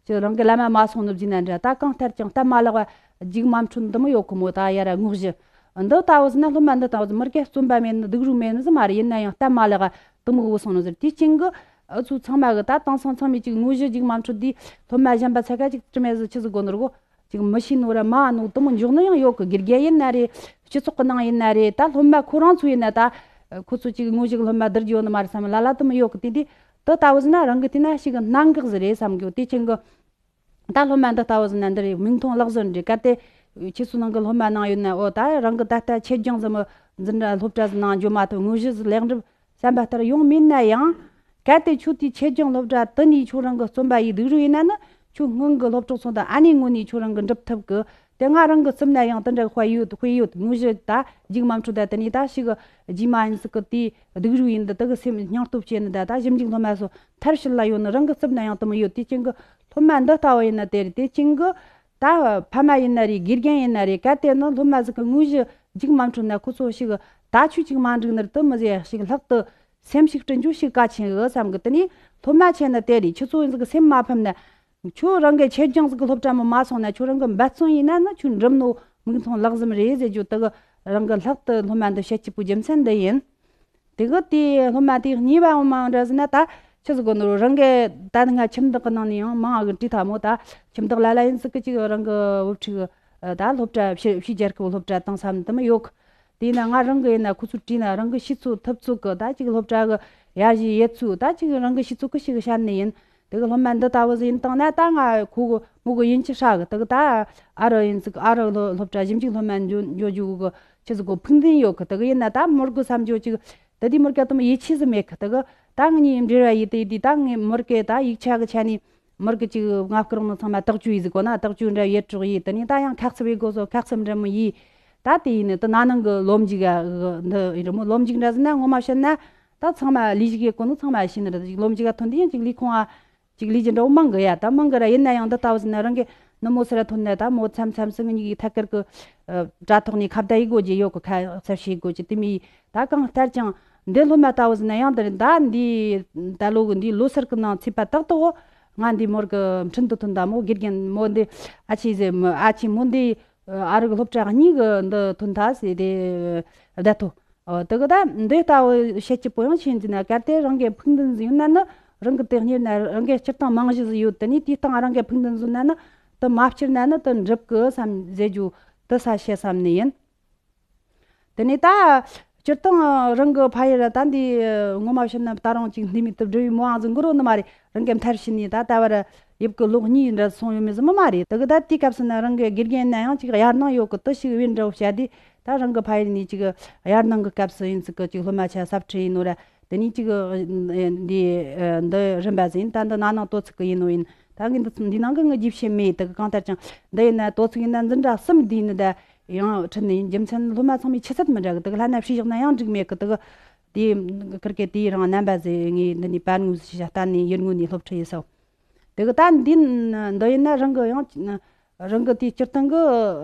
ཅིག་རང་གི་ལམ་མ་སོང་ནི་བཟིས་ན་འདྲ། ད་གང་ལྟར་ཀྱང་སྟབས་མ་ལེགས་པ་རྒྱུགས་མ་འཕྲོད་འདི་མོ་ཡོད་གི་མོ། ད་ཡ་ར་དངོས་གཞི་འདི་ལྟ་བུ་ཟིན་ན་སློབ་མ་འདི་ལྟ་བུ་ཟིག་མོར་གེ་བརྩོན་པ་མེད་ནི་སྡུག་རུས་མེད་ནི་ཟིག་མ་རེད། ཡིན་ན་ཡང་སྟབས་མ་ལེགས་པ་དུ་མོ་གི་བུད་སོང་ནི་ཟིག་དེ་ཅིག་གི་ཨུ་ཚོ་ཚང་མ་གི་ད་དེང་སང་ཚང་མས་ཅིག་དངོས་གཞི་རྒྱུགས་མ་འཕྲོད་དེ་སློབ་མ་གཞན་པ་ཚ་ཁ་ཅིག་དྲི་མེད་ཟིག་ཆི་ཟིག་གོ་ནོ་ར་གོ། ཅིག་མི་ཤེས་ནོ་ར་མ་ནོ་དུ་མོ་འཇོག་ནི་ཡང་ཡོད་གི། དགེ་རྒན་ཡིན་ན་རེད། སྤྱི་ཚོགས་གི་ནང་ཡིན་ན་རེད། ད་སློབ་མ་ཁོ་རང་ཚོ་ཡིན་ན་ད་ཁོ་ཚོ་ཅིག་དངོས་གཞི་གི་སློབ་མ་བསྡུར་རྒྱུ་ཡོད་ནི་མ་རེད་བསམ་ལ་ལ་དུ་མོ་ཡོད་གི། དེ་དེ་དེ་ལྟ་བུ་ཟིན་ན་རང་གི་དེ་ན་ཞིག་གི་གནད་འགག་ཟིག་རེད་བསམ་གི། དེ་ཅིག་གི་ད་སློབ་མ་འདི་ལྟ་བུ་ཟིན་ན་འདི་རེད། མིག་མཐོང་ལག་ཟིན་རེད། གལ་ཏེ་ཁྱེད་ཚོ་ནང་གི་སློབ་མ་ནང་ཡོད་ན། འོ་ད་རང་གི་ད་ལྟ་ཆེད་སྦྱོང་ཟིག་མོ་འཛིན་གྲྭ་སློབ་གྲྭ་ཟིག་ནང་འཇོག་མ་ཐུབ། དངོས་གཞི་ཟིག་ལེགས་འགྲུབ་བསམ་པ་ལྟར་ཡོང་མེད་ན་ཡང་། གལ་ཏེ་ཁྱོད་དེའི་ཆེད་སྦྱོང་སློབ་གྲྭ་དེ་ནས་ཁྱོད་རང་གི་བརྩོན་པ་ཡིས་སྡུག་རུ་ཡིན་ན་ནི། ཁྱོད་སྔོན་གྱི་སློབ་གྲོགས་ཚོ་དང་ཨ་ནེ་ངོ་ནས་ཁྱོད་རང་གི་འགྲུབ་ཐུབ་གི། དེ་ང་རང་གི་རྩིབ་ན་ཡང་དེ་འདྲ་དཔེ་ཡོད། དཔེ་ཡོད། དངོས་གཞི་ད་རྒྱུགས་མ་འཕྲོད་ད་དེ་ནས་ད་ཞིག་རྗེས་མ་ཡིན་ཟིག་གི་དེའི་སྡུག་རུ་ཡིན་འདི་དེ་གི་སེམས་སྙིང་སྟོབས་བྱས་ནི་ད། ད་ཞིབ་འཇུག་སློབ་མ་ཚོ་མཐར་ཕྱིན་ལ་ཡོད་ནི་རང་གི་རྩིབ་ན་ཡང་དེ་མོ་ཡོད། དེ་ཅིག་གི་སློབ་མ་འདི་ལྟ་བུ་ཡིན་ན་དེ་རེད། དེ་ཅིག་གི་ད་ཕ་མ་ཡིན་ན་རེད། དགེ་རྒན་ཡིན་ན་རེད། གལ་ཏེ་ནི་སློབ་མ་ཟིག་གི་དངོས་གཞི་རྒྱུགས་མ་འཕྲོད་ན་ཁོ་ཚོ་ཞིག་ད་ཆོས་ཅིག་མ་འགྲིག་ནི་རེད། དེ་མོ་ཟིག་ཞིག་ལྷག་ཏུ་སེམས་ཤུགས་སྤྲད་རྒྱུ་ཞིག་གལ་ཆེན་གི་བསམ་གི། དེ་ནས་སློབ་མ་ཆེ་ན་དེ་རེད། ཁྱེད་ཚོ་ཟིག་གི་སེམས་མ་ཕམ་ན། ཁྱོད་རང་གི་ཆེད་སྦྱོང་ཟིག་གི་སློབ་གྲྭ་མོ་མ་སོང་ན། ཁྱོད་རང་གི་འབད་བརྩོན་ཡིན་ན་ནི་ཁྱོད་འགྲུབ་ནོ་མིག་མཐོང་ལག་ཟིན་རེད་ཟེར་རྒྱུ་དེ་གི་རང་གི་ལྷག་ཏུ་སློབ་མ་འདི་བཤད་རྒྱུ་པོ་རྒྱུ་མཚན་འདི་ཡིན། དེ་གི་དེ་སློབ་མ་དེ་གཉིས་པ་འོ་མ་འདྲ་ཟེར་ན། ད་ཆི་ཟིག་གོ་ནོ་རང་གི་ད་ནི་ང་ཁྱིམ་བདག་གི་ནང་ནས་ཡང་མང་ང་གི་བྲིས་ཐལ་མོ། ད་ཁྱིམ་བདག་ལ་ལ་ཡིན་ཟིག་གི་ཅིག་རང་གི་བུ་ཕྲུག་ད་སློབ་གྲྭ་ཕྱི་ཕྱི་རྒྱལ་ཁབ་སློབ་གྲྭ་བཏང་བསམ་དུ་མི་ཡོད་གི། དེས་ན་ང་རང་གི་ཡིན་ན་ཁོ་ཚོ་བྲིས་ན་རང་གི་ཤེས་ཚོད་ཐུབ་ཚོད་གི་ད་ཅིག་སློབ་གྲྭ་གི་ཡར་ཞུ་ཡས་ཚུལ་ད་ཅིག་རང་གི་ཤེས་ཚོད་གི་ཞིག་བཤད་ནི་ཡིན། དེ་གི་སློབ་མ་འདི་ལྟ་བུ་ཟིག་ཡིན་བཏང་ན། ད་ང་ཁོ་གི་མོ་གི་ཡིན་གཅིག་ཧྲ་གི། དེ་གི་ད་ཨ་རུ་ཡིན་ཟིག་ཨ་རུ་སློབ་སློབ་གྲྭ་ཞིབ་འཇུག་སློབ་མ་འཇོ་འཇོ་རྒྱུ་གི་ཆི་ཟིག་གོ་ཕུགས་འདུན་ཡོད་གི། དེ་གི་ཡིན་ན་ད་མོར་གི་བསམ་རྒྱུ་ཅིག་དེ་དེ་མོར་གི་དུ་མོ་ཡིད་ཆེས་ཟིག་མེད་གི། དེ་གི་ད་ངས་འབྲེལ་བ་ཡིས་དེ་དེ་ད་ངས་མོར་གི་ད་ཡིག་ཆ་གི་ཆ་ནས་མོར་གི་ཅིག་ང་སྐུ་རང་ནི་ཚང་མ་དག་བཅོས་ཡིས་ཟིག་གོ་ན། དག་བཅོས་འདྲ་ཡེ་གྲོགས་ཡིས། དེ་ནས་ད་ཡང་ཁ་གསབ་ཡེ་དགོས་སོ། ཁ་གསབ་འདྲ་མོ་ཡིས། ད་དེ་ཡིན་ནི་དེ་ན་ནང་གི་ལོ་མཇུག་ག་འདི་ཡིན་ར་མོ། ལོ་མཇུག་འདྲ་ཟེར་ན་ངོ་མ་བཤད་ན། ད་ཚང་མ་ལས་ཞུགས་ཡེ་གོ་ནི་ཚང་མ་ཤེས་ནི་རེད། ལོ་མཇུག་ག་ཐོན་དུས་ཡང་ཅིག་ལས་ཁུངས་ཨ་ཅིག་ལས་ཀྱི་འདྲ་བོ་མང་གི་ཡ། ད་མང་གི་ར། ཡིན་ན་ཡང་འདི་ལྟ་བུ་ཟེར་ན་རང་གི་ནུ་མོ་སི་ར་ཐོན་ནས་ད་མོ་མཚམས་མཚམས་སུ་ངེད་གཉིས་ཀྱི་ཐད་ཀར་གི་དྲ་ཐོག་ནས་ཁ་བརྡ་ཡེ་དགོས་ཀྱི་ཡོད་གི། ཁ་གསབ་བྱེད་དགོས་ཀྱི་དེ་མི་ཡིས། ད་གང་ལྟར་ཀྱང་འདི་སློབ་མ་ལྟ་བུ་ཟེར་ན་ཡང་འདི་རེད། ད་འདི་ད་ལོ་གི་འདི་ལོ་སར་གི་ནང་ཚེས་པ་ཏག་ཏག་ང་འདི་མོར་གི་འཕྲིན་དུ་ཐོན། ད་མོ་དགེ་རྒན་མོ་འདི་ཨ་ཆི་ཟེར་མོ། ཨ་ཆི་མོ་འདི་ཨ་རི་གི་སློབ་གྲྭ་གཉིས་གི་འདི་ཐོན་ཐལ་ཟེར་དེ་བརྡ་ཐོ། ཨོ། དེ་གི་ད་འདི་ལྟ་བུ་བཤད་རྒྱུ་པོ་ཡང་ཆེ་འཛིན་ན། གལ་ཏེ་རང་གི་ཕུགས་འདུན་ཟིག་ཡོད་ན་ནི། རང་གི་དེ་གཉེར་ན་རང་གི་སྤྱིར་བཏང་རྨང་གཞི་ཟིག་ཡོད། དེ་ནས་དེའི་སྟེང་རང་གི་ཕུགས་འདུན་ཟིག་ན་ནི་དེ་མ་བསྐྱུར་ན་ནི་དེ་འགྲུབ་གི་བསམ་ཟེར་རྒྱུ་དེ་ས་བཤད་བསམ་ནི་ཡིན། དེ་ནས་ད་ སྤྱིར་བཏང་རང་གི་ཕ་ཡུལ་ད་འདི་ངོ་མ་བཤད་ན་ད་རུང་ཅིག་འདི་མི་དུ་འབྲི་བའི་མོའང་ཟིག་འགོར་ནི་མ་རེད། རང་གི་མཐར་ཕྱིན་ནས་ད་ད་བར་ཡུལ་གི་ལོ་གཉིས་འདྲ་སོང་ཡོད་མེད་ཟིག་མི་མ་རེད། དེ་གི་ད་དེའི་སྐབས་སུ་ན་རང་གི་དགེ་རྒན་ན་ཡང་ཅིག་གཡར་སྣང་ཡོད་གི། དུ་ཞིག་བེད་འགྲོ་བྱ་དེ་ད་རང་གི་ཕ་ཡུལ་ནས་ཅིག་གཡར་སྣང་གི་སྐབས་སུ་ཡིན་ཟིག་གི་ཅིག་སློབ་མ་ཆ་ཟབ་ཁྲིད་ཡིན་ནོ་ར། དེ་ནས་ཅིག་འདི་འདི་རིམ་པ་ཟིན་ད་འདི་ན་ནང་དོ་ཚིག་གི་ཡིན་ནོ་ཡིན། ད་ངས་འདི་འདི་ནང་གི་ངའི་རྒྱུས་བཤད་མེད། དེ་གི་གང་ལྟར་ཀྱང་འདི་ཡིན་ན་དོ་ཚིག་ཡིན་ན་འཛིན་གྲྭ་གསུམ་འདི་ནི་ད་ཡང་ཁྲིད་ནི་ཡིན། རྒྱུ་མཚན་སློབ་མ་ཚང་མའི་ཆུ་ཚད་མི་འདྲ་གི། དེ་གི་ལྷ་ན་བྱས་བཞག་ན་ཡང་འགྲིག་མེད་གི། དེ་གི་དེ་ཁིར་གེ་དེའི་རིང་རྣམ་པ་ཟེ་ངས་འདི་ནས་པར་ངོས་ཤེས་བྱ་ལྟ་ནས་ཡུལ་ངོས་ནས་སློབ་ཁྲིད་ཡིན་སོ། དེ་གི་ད་འདི་འདི་ཡིན་ན་རང་གི་ཡང་རང་གི་དེའི་སྤྱིར་བཏང་གི་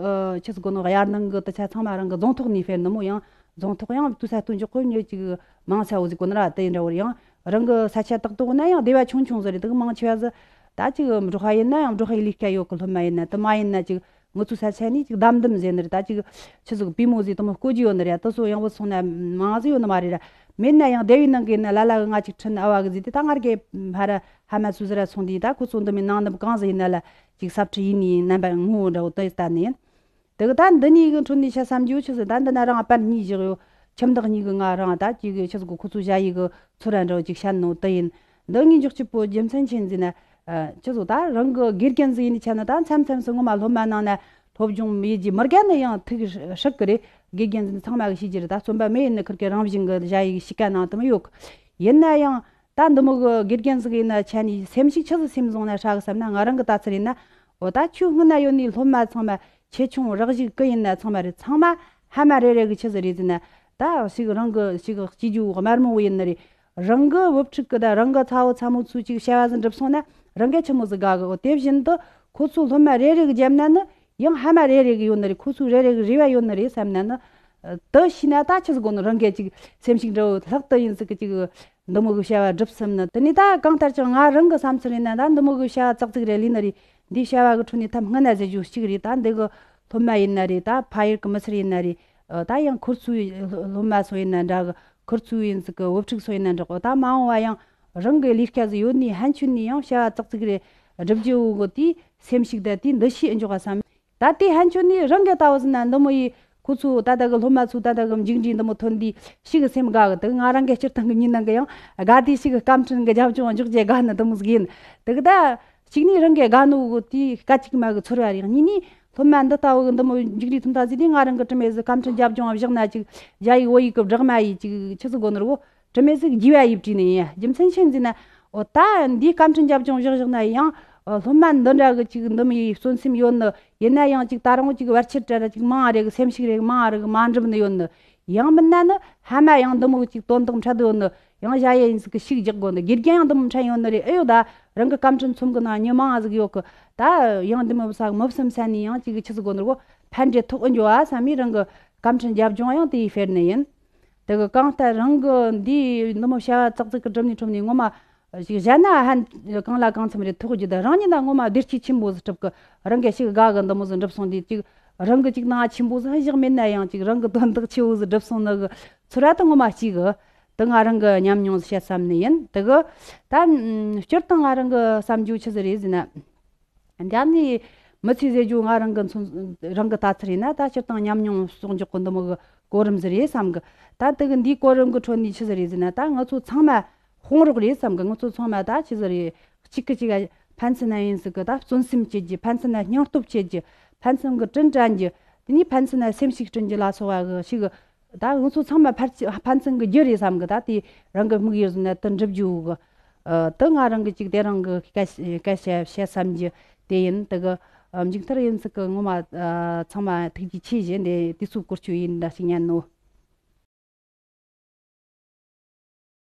ཆི་ཟིག་གོ་ནོ་གཡར་སྣང་གི་དུ་ཆ་ཚང་མ་རང་གི་རྫོང་ཐོག་ནས་སྤེལ་ནི་མོ། ཡང་རྫོང་ཐོག་ཡང་དུས་ས་སྟོན་འཇོག་གོ་ཉོ་ཅིག་མང་ས་འོ་ཟིག་གོ་ནི་ར། དེ་ཡིན་འདྲ་བོར་ཡང་རང་གི་ས་ཆ་ཏག་ཏག་ན་ཡང་སྡེ་བ་ཆུང་ཆུང་ཟིག་རེད། དེ་གི་མང་ཆེ་བ་ཟིག་ད་ཅིག་འབྲོག་པ་ཡིན་ན་ཡང་འབྲོག་པའི་ལས་ཀ་ཡོད་གི། སློབ་མ་ཡིན་ན་དུ་མ་ཡིན་ན་ཅིག་ངུ་ཚོ་ས་ཆ་ནས་ཅིག་བདམས་འདུམ་ཟེར་ནི་རེད། ད་ཅིག་ཆི་ཟིག་པུས་མོ་ཟིག་དུ་མོ་བསྐོ་རྒྱུ་ཡོད་ནི་རེད། དུ་སོ་ཡང་བུ་སོང་ན་མང་ཟིག་ཡོད་ནི་མ་རེད་ར། མེད་ན་ཡང་སྡེ་བའི་ནང་གི་ཡིན་ན་ལ་ལ་གི་ང་ཅིག་ཁྲིད་ཨ་བ་གི་ཟིག་དེ་ད་ངར་གི་ཕ་ར་ཧ་མ་སུ་ཟི་ར་སོང་དུས་ད་ཁོ་ཚོ་འདི་མི་ནང་འདི་མི་གང་ཟིག་ཡིན་ན་ལ་ཅིག་ས་ཁྲི་ཡིན་ནི་རྣམ་པ་ངོ་བོ་འདྲ་བོ་དེ་ལྟ་ནས་ཡིན། དེ་གི་ད་འདི་གཉིས་གི་འཕྲོ་ནས་བཤད་བསམ་རྒྱུ་ཆི་ཟིག་ད་འདི་ན་རང་པར་གཉིས་བཞག་ཡོད། ཁྱིམ་བདག་གཉིས་གི་ང་རང་ད་ཅིག་གི་ཆི་ཟིག་གི་ཁོ་ཚོ་བྱ་ཡི་གི་ཚུར་ར་འདྲ་བོ་ཅིག་བཤད་ནོ་དེ་ཡིན། འདི་གཉིས་འཇོག་ཆི་པོ་རྒྱུ་མཚན་ཆེན་ཟིན་ན་ཆི་ཟིག་ད་རང་གི་དགེ་རྒན་ཟིག་ཡིན་ནི་ཆ་ན་ད་མཚམས་མཚམས་སུ་ངོ་མ་སློབ་མ་ནང་ན་སློབ་སྦྱོང་ཡེད་རྒྱུ་མི་དགའ་ནི་ཡང་ཐུག་སྲིད་གི་རེད། དགེ་རྒན་ཟིག་ཚང་མ་གི་ཤེས་རྒྱུ་རེད། ད་རྩོམ་པ་མེད་ཡིན་ན་ཁིར་གི་རང་བཞིན་གི་བྱ་ཡི་གི་གཤིས་ཀ་ནང་དུ་མི་ཡོད་གི། ཡིན་ན་ཡང་ད་འདི་མོ་གི་དགེ་རྒན་ཟིག་ཡིན་ན་ཆ་ནས་སེམས་ཤུགས་ཆི་ཟིག་སེམས་བཟུང་ན་ཧྲ་གི་བསམ་ན། ང་རང་གི་ལྟ་ཚུལ་ཡིན་ན་འོ་ད་ཁྱོད་སྔུན་ན་ཡོད་ནི་སློབ་མ་ཚང་མ་ཆེ་ཆུང་རག་བཞུགས་གི་ཡིན་ན་ཚང་མ་རེད། ཚང་མ་ཧ་མ་རེ་རེ་གི་ཆི་ཟིག་རེད་ཟེར་ན་ད་ཞིག་རང་གི་ཞིག་སྐྱེ་རྒྱུ་དམར་མོ་བོ་ཡིན་ནི་རེད། རང་གི་བུ་ཕྲུག་གི་ད་རང་གི་ཚ་བོ་ཚ་མོ་ཚོས་ཅིག་བྱ་བ་ཟིག་འགྲུབ་སོང་ན་རང་གི་ཆི་མོ་ཟིག་དགའ་གི། འོ་དེ་བཞིན་དུ་ཁོ་ཚོ་སློབ་མ་རེ་རེ་གི་རྒྱབ་ན་ནི་ཡང་ཧ་མ་རེ་རེ་གི་ཡོད་ནི་རེད། ཁོ་ཚོའི་རེ་རེ་གི་རེ་བ་ཡོད་ནི་རེད་བསམ་ན་ནི། དུ་ཤེས་ན་ད་ཆི་ཟིག་གོ་ནི་རང་གི་ཅིག་སེམས་ཤུགས་འདྲ་བོ་ལྷག་ཏུ་ཡིན་ཟིག་གི་ཅིག་འདི་མོ་གི་བྱ་བ་སྒྲུབ་སེམས་ནི། དེ་ནས་ད་གང་ལྟར་ཀྱང་ང་རང་གི་བསམ་ཚུལ་ཡིན་ན་ད་འདི་མོ་གི་བྱ་བ་ཙག་ཙིག་རེ་ལས་ནི་རེད། འདིའི་བྱ་བ་གི་ཁྲོད་ནས་ཐབས་སྔ་ན་ཟེར་རྒྱུ་གཅིག་རེད། ད་འདི་གི་སློབ་མ་ཡིན་ན་རེད། ད་ཕ་ཡུལ་གི་མི་སེར་ཡིན་ན་རེད། ད་ཡང་ཁུར་ཚོའི་སློབ་མ་སོ་ཡིན་ན་འདྲ་གི། ཁུར་ཚོའི་ཡིན་ཟིག་གི་བུ་ཕྲུག་སོ་ཡིན་ན་འདྲ་གི། ད་མ་འོངས་བ་ཡང་རང་གི་ལས་ཀ་ཟིག་ཡོད་ནི་ཧན་ཆུ་ནི་ཡང་བྱ་བ་ཙག་ཙིག་རེ་སྒྲུབ་རྒྱུ་གི་དེའི་སེམས་ཤུགས་ད་དེའི་འདུ་ཤེས་འཇོག་བ་བསམ། ད་དེ་ཧན་ཆོ་ནི་རང་གི་ལྟ་བུ་ཟིན་ན་འདི་མོ་ཡི་ཁོ་ཚོ་ད་ལྟ་གི་སློབ་མ་ཚོ་ད་ལྟ་གི་མཇུག་འབྲས་འདི་མོ་ཐོན་དུས་ཤི་གི་སེམས་དགའ་གི། དེ་ང་རང་གི་སྤྱིར་བཏང་གི་མྱི་ནང་གི་ཡང་དགའ་དུས་ཤི་གི་སྐད་འཕྲིན་གི་རྒྱབ་ལྗོངས་འཇོག་རྒྱུ་དགའ་ནི་འདི་མོ་ཟིག་ཡིན། དེ་གི་ད་གཅིག་ནི་རང་གི་དགའ་ནོ་གི་དེའི་སྐད་ཅིག་མ་གི་ཚོར་བ་རེད། གཉིས་ནི་སློབ་མ་འདི་ལྟ་བུ་གི་འདི་མོ་མཇུག་འབྲས་ཐོན་ད་ཟིག་དུས་ང་རང་གི་དྲི་མེད་ཟིག་སྐད་འཕྲིན་རྒྱབ་ལྗོངས་བཞག་ན་ཅིག་རྒྱ་ཡིག་བོད་ཡིག་གི་སྦྲགས་མ་ཡིས་ཅིག་ཆི་ཟིག་གོ་ནི་རེད་བོ། དྲི་མེད་ཟིག་རྒྱས་པ་ཡིབ་བྲིས་ནི་ཡིན། རྒྱུ་མཚན་ཆེན་ཟིན་ན། འོ་ད་འདིའི་སྐད་འཕྲིན་རྒྱབ་ལྗོངས་བཞག་བཞག་ན་ཡང་སློབ་མ་འདི་འདྲ་གི་ཅིག་འདི་མོ་ཡི་བརྩོན་སེམས་ཡོད་ནི་ཡིན་ན་ཡང་ཅིག་ད་རུང་ཅིག་བར་ཆད་འདྲ་ར་ཅིག་མང་རེ་གི་སེམས་ཤུགས་རེ་གི་མང་རེ་གི་མ་འགྲུབ་ནི་ཡོད་ནི། ཡང་མིན་ན་ནི་ཧ་མ་ཡང་འདི་མོ་ཅིག་དོན་དག་འཕྲད་ཡོད་ནི་ཡང་བྱ་ཡེ་ཡིན་ཟིག་གི་ཤུགས་རྒྱག་དགོས་ནི། དགེ་རྒན་ཡང་འདི་མོ་འཕྲད་ཡོད་ནི་རེད། ཨེ་ཡོད་ད་རང་གི་སྐད་འཕྲིན་ཚོམ་གི་ནང་མྱི་མང་ཟིག་ཡོད་གི། ད་ཡང་འདི་མོ་བསག་མི་བསམ་ས་ནས་ཡང་ཅིག་ཆི་ཟིག་གོ་ནི་རེད་གོ། ཕན་འབྲས་ཐོགས་ཨེ་འགྱོ་ཨ་བསམ་མི་རང་གི་སྐད་འཕྲིན་རྒྱབ་ལྗོངས་ཡང་དེ་ཡི་ཕེར་ནི་ཡིན། དེ་གི་གང་ལྟར་རང་གི་འདིའི་འདི་མོ་བྱ་བ་ཙག་ཙིག་གི་སྒྲུབ་ནས་ཁྲོམ་ནས་ངོ་མ་ཞིག་གཞན་ན་ཧན་གང་ལ་གང་འཚམ་རེ་ཐོགས་རྒྱུ་དང་རང་ཉིད་ན་ངོ་མ་བདེ་སྐྱིད་ཆེན་པོ་ཟིག་གྲུབ་གི། རང་གི་ཞིག་དགའ་གི་འདི་མོ་ཟིག་འགྲུབ་སོང་དུས་ཅིག་རང་གི་ཅིག་ནང་ཆེན་པོ་ཟིག་ཧ་ཞིག་མེད་ན་ཡང་ཅིག་རང་གི་དོན་དག་ཆེ་བོ་ཟིག་འགྲུབ་སོང་ནི་གི་ཚོར་བ་དེ་ངོ་མ་སྐྱེ་གི། དེ་ང་རང་གི་ཉམས་མྱོང་ཟིག་བཤད་བསམ་ནི་ཡིན། དེ་གི་ད་སྤྱིར་བཏང་ང་རང་གི་བསམ་རྒྱུ་ཆི་ཟིག་རེད་ཟེར་ན། འདི་ནི་མི་ཚེ་ཟེར་རྒྱུ་ང་རང་གི་མཚོན་རང་གི་ལྟ་ཚུལ་ཡིན་ན་ད་སྤྱིར་བཏང་ཉམས་མྱོང་གསོག་འཇོག་གི་འདི་མོ་གི་གོ་རིམ་ཟིག་རེད་བསམ་གི། ད་དེ་གི་འདིའི་གོ་རིམ་གི་ཁྲོད་ནས་ཆི་ཟིག་རེད་ཟེར་ན། ད་ང་ཚོ་ཚང་མ་དཔུང་རོགས་རེད་བསམ་གི། ང་ཚོ་ཚང་མ་ད་ཆི་ཟིག་རེད། གཅིག་གི་གཅིག་ཕན་ཚུན་ན་ཡིན་ཟིག་གི་ད་བརྩོན་སེམས་བསྐྱེད་རྒྱུ། ཕན་ཚུན་ན་སྙིང་སྟོབས་བསྐྱེད་རྒྱུ། ཕན་ཚུན་གི་དྲིན་དྲན་རྒྱུ། དེ་ནས་ཕན་ཚུན་ན་སེམས་ཤུགས་བསྐྲུན་རྒྱུ་ལ་སོགས་པ་གི་ཞིག་ད་ང་ཚོ་ཚང་མ་ཕར་ཕན་ཚུན་གི་རྒྱུ་རེད་བསམ་གི། ད་དེ་རང་གི་དམིགས་ཡུལ་ཟིན་ན་དེ་འགྲུབ་རྒྱུ་གི། ཨ། དེ་ང་རང་གི་ཅིག་དེ་རང་གི་སྐད་སྐད་བཤད་བཤད་བསམ་རྒྱུ་དེ་ཡིན། དེ་གི་ཨ། མཇུག་མཐར་ཡིན་ཟིག་གི་ངོ་མ་ཨ། ཚང་མ་ཐུགས་རྗེ་ཆེ་ཞུ། འདི་དུས་ཚོད་བཀོལ་སྤྱོད་ཡིན་འདྲ་ཞིག་ཉན་ནོ།